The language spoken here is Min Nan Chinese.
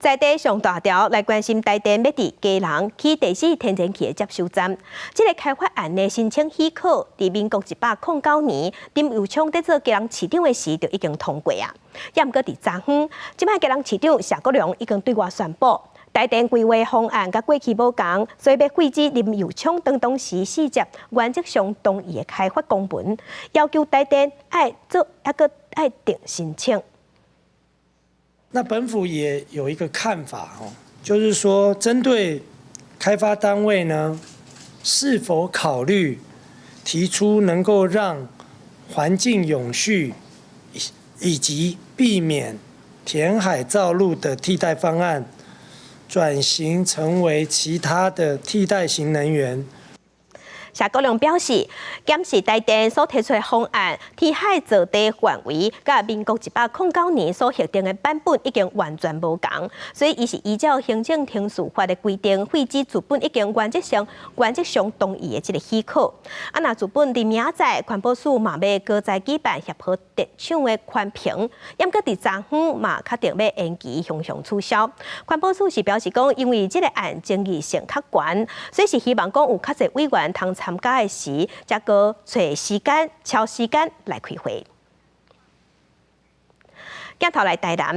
在地上大條來關心台電欲佇基隆起第四天然氣的接收站，這个開發案的申請許可，佇民國109年，林右昌佇做基隆市長的時就已經通過啊。也毋過佇昨昏，這擺基隆市長謝國樑已經對外宣布，台電規劃方案佮過去無仝，所以欲廢止林右昌當時四接原則上同意的開發公文，要求台電愛做抑閣愛重申請。那本府也有一個看法哦，就是說針對開發單位呢，是否考慮提出能夠讓環境永續以及避免填海造陸的替代方案，轉型成為其他的替代型能源。謝國樑表示，檢視台電所提出的方案，填海造地範圍，佮民國109年所核定的版本已經完全無仝，所以伊是依照行政程序法的規定，廢止資本已經原則上同意的這个許可。啊，若資本佇明仔載環保署嘛欲閣再舉辦協和電廠的環評，毋過佇昨昏嘛確定欲延期向上取消。環保署是表示講，因為這个案爭議性較懸，所以是希望講有較濟委員通參加的時，才閣揣時間、敲時間來開會。鏡頭來台南。